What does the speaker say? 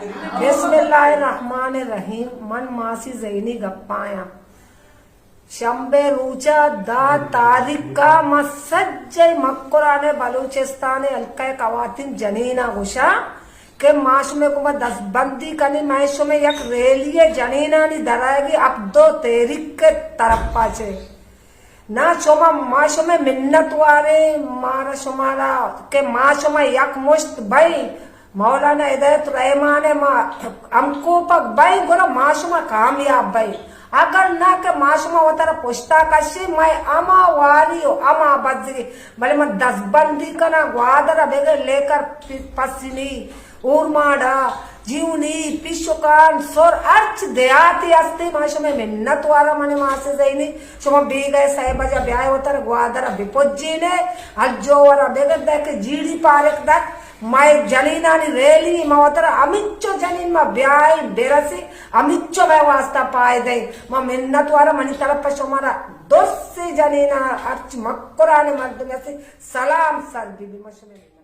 بسم اللہ الرحمن الرحیم۔ من ماسی زینی گپایاں۔ شمبے روچا دہ تاریخ ءَ ما سجہیں مکران ءُ بلوچستان ءِ حلقہ ءِ خواتین جنیناں گوشاں کہ ما شمے گوما دست بندی کنیں، ما شمے یک ریلی ءِ جنینانی درآیگی ہپت دو تحریک ءِ طرفا چہ۔ نا شما، ما شمے منت واریں، مارا شمارا کہ ما شما یک مشت بئیں، مولانا ہدایت الرحمان ءِ ما ہمکوپگ بئیں، گڑا ما شما کامیاب بئیں۔ اگر نہ کہ ما شما وترا پشتا کشیں، مئے ہما واری ءُ ہما بزگی، بلے ما دست بندی کناں، گوادر ءَ بگر لے کر پسنی، اورماڑا، جیونی، پیشکان، سر، ہرچ دیہاتی ہستی، ما شمے منت وارا، منے ماسی زینی، شما بیگہ سئے بجا بیائے وترا گوادر ءَ بپجینے، ہر جوور ءَ بگر دے کہ جی ڈی پارک دک، مئے جنینانی ریلی، ما وترا ہمینچو جنین ما بیائیں، برسیں، ہمینچو مئے واسطہ پائدہ ایں۔ ما منت وارا، منی طرف ءَ شمارا درسیں جنیناں، ہرچ مکران مردم ہستی، سلام سر بی بی، ما شمے